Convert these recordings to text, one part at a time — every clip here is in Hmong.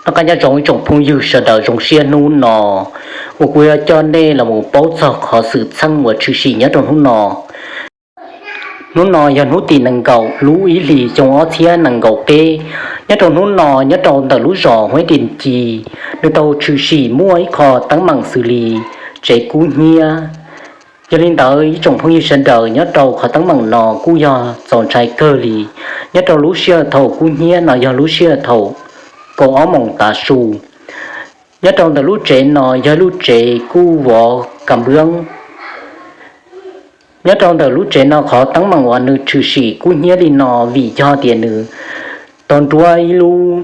Noj qab nyob zoo ib tsoom phooj ywg sawv daws, zoo siab hnub no uas kuv yuav coj nej los mus paub txog qhov xwm txheej uas tshwm sim nyob rau hnub no. Hnub no yog hnub tim nees nkaum lub ib hlis xyoo ob txhiab nees nkaum peb. Nyob rau hnub no nyob rau ntawm lub zos Huab Dis Ci, nws tau tshwm sim muaj ib qho teeb meem xws li tsev kub hnyiab. Yog li ntawd ib tsoom phooj ywg sawv daws, nyob rau qhov teeb meem no kuj yog txaus ntshai kawg li. Nyob rau lub sij hawm thaum kub hnyiab no yog lub sij hawm thaum kaum ob moos tav su. Nyob rau ntawm lub tsev no yog lub tsev kuj vov kas npwb. Nyob rau ntawm lub tsev no qhov teeb meem uas nws tshwm sim kub hnyiab li no vim yog tias nws tau nruab ib lub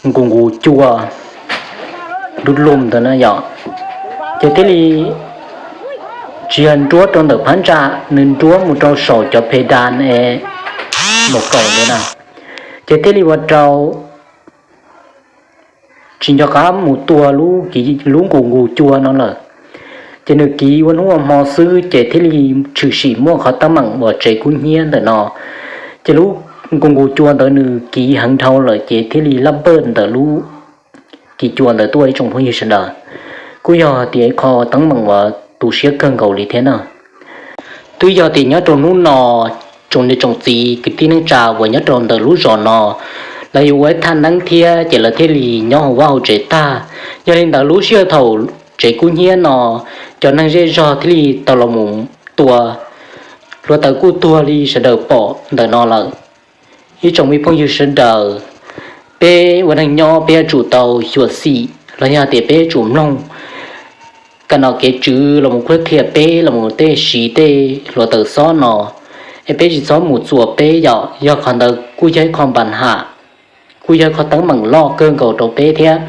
nkus nkus cua du lum ntawd na yom, ces thiaj li tsis yog nruab rau ntawm phab ntsa, nws nruab mus rau saum cov phe da es mus kaum ntawd na, ces thiaj li ua rau tsis nco qab mus tua lub nkus nkus cua no lawm. Ces nws kiv ua hnub ua hmo xwb ces thiaj li tshwm sim muaj qhov teeb meem uas tsev kub hnyiab ntawm no. Ces lub nkus nkus cua ntawd nws kiv heev dhau lawm ces thiaj li lab pawj ntawm lub kiv cua ntawd tuaj ib tsoom phooj ywg sawv daws. Kuj yog tias ib qho teeb meem uas tu siab kawg nkaus li thiab na. Twb yog tias nyob rau hnub no tsoom niam tsoom txiv kwv tij neej tsa uas nyob rau ntawm lub zos no, lawv yuav ua ib thaj neeb thiab ces lawv thiaj li nyob hauv vaj hauv tsev tag. Yog li ntawd lub sij hawm thaum tsev kub hnyiab no, cov neeg zej zog thiaj li tau los mus tua, hluav taws kuj tuag li sawv daws pom ntawm no lawm. Ib tsoom me phooj ywg sawv daws, peb ua neeg nyob peb yuav tsum tau xyuam xim los yog tias peb yuav tsum mloog kev nom kev tswv los mus qhuab qhia peb los mus tej siv tej hluav taws xob no, es peb tsis txhob mus txuas peb yom. Yog qhov ntawd kuj yog ib qho npa ham, kuj yog ib qho teeb meem loj kawg nkaus rau peb thiab.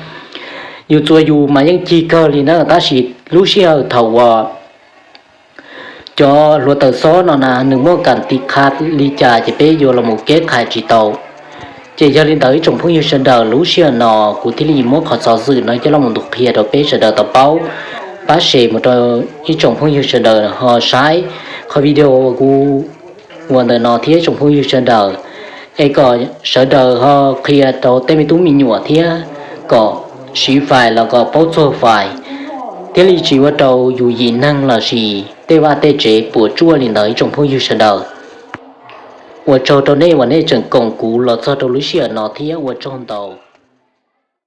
Yus txuas yus mas yeej cig kawg li na, tab sis lub sij hawm thaum uas cov hluav taws xob no na nws muaj kam ti qha li cas ces peb yuav los mus keb qhais tsis tau. Ces yog li ntawd ib tsoom phooj ywg sawv daws, lub sij hawm no kuv thiaj li muab qhov xov xwm no coj los mus ntu qhia rau peb sawv daws tau paub. Pab share mus rau ib tsoom phooj ywg sawv daws ho saib qhov video uas kuv ua ntawm no thiab ib tsoom phooj ywg sawv daws, es kom sawv daws ho qhia rau tej me tub me nyuam thiab kom siv fais los kom paub txog fais, thiaj li tsis ua rau yus yim neeg los sis tej vaj tej tsev puas tsuaj li ntawd ib tsoom phooj ywg sawv daws. Ua tsaug rau nej uas nej tseem koom kuv los txog rau lub sij hawm no thiab ua tsaug ntau.